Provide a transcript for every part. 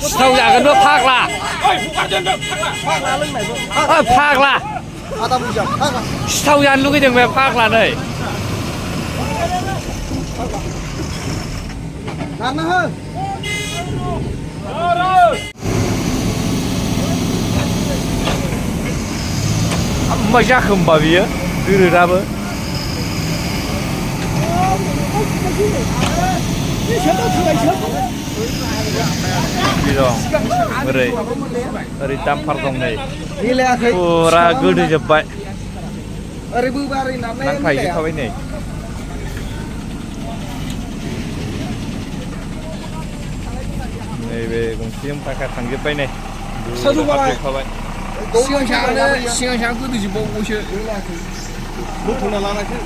सिथाव जागोनबो फाग्ला फाग्ला सिथाव जानो लुगैदों बे फाग्ला नै मा जाखो होमबा बियो दोरोदाबो ओरै ओरै दामफार दं नै फुरा गोदोजोब्बाय नांथाहैजोबखाबाय नै नैबे गंसेजों फाखा थांजोब्बाय नै जोबखाबाय सिगां गोदोजोबबावबायसो बोथोना लानायसो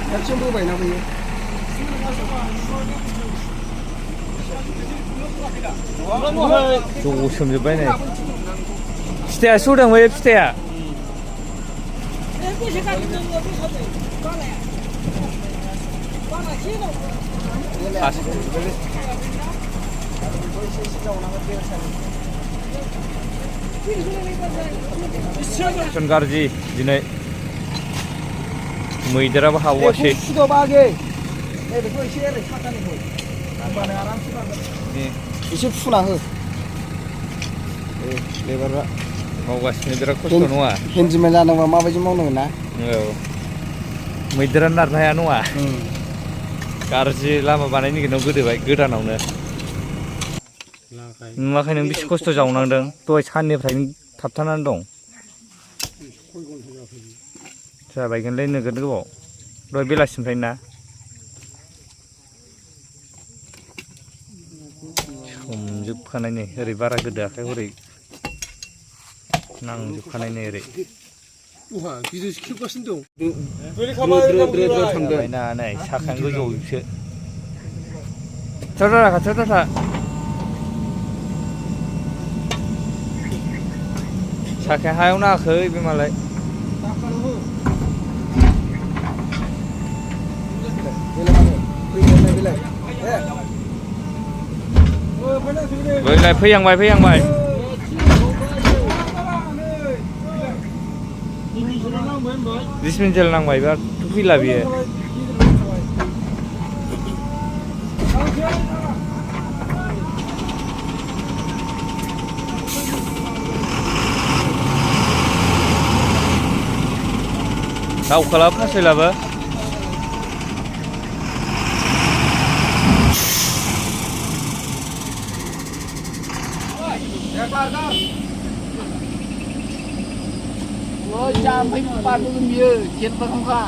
खेबसेयाव बोबायना फैयो ज' सोमजोब्बाय नै फिथाइया सौदों बै फिथाइया गाज्रि दिनै मैदेराबो हाबावासै एसे फुना हो लेबारा मावगासिनो बिराद खस्थ' नङा हेन्डिमेन जानांगौ माबायदि मावनांगौ ना औ मैदेरा नारनो हाया नङा गाज्रि लामा बानायनो नागिरनायाव गोदोबाय गोदानावनो नुवाखै नों बेसे खस्थ' जावनांदों दहाय साननिफ्रायनो थाबथानानै दं जाबायगोनलै नोगोद गोबाव दहाय बेलासिनिफ्रायनो ना सोमजोबखानाय नै ओरै बारा गोदोआखै हरै नांजोबखानाय नै ओरै थांबायना नै साखायानो गोजौआवसो खाथियाव था साखाया हायाव नाङाखै बे मालाय बैलाय फैहांबाय 20 मिनिट नांबाय बिराद फैला बियो दावखोला फासयलाबो sampai padu dia kita muka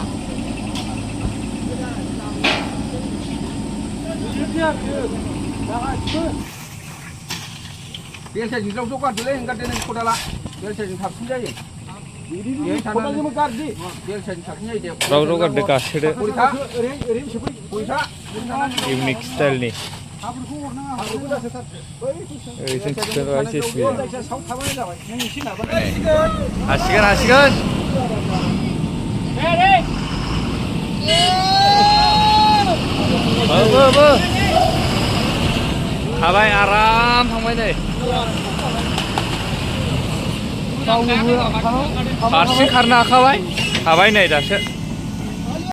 biasa juga suka dulu enggak dengan kodala biasa juga sabtu aja dia sana cuma kardi biasa sabtunya dia raw gede kasih deh unik style nih Asikan Habai aram थांबाय नै हारसिं खारनो हाखाबाय हाबाय नै दासो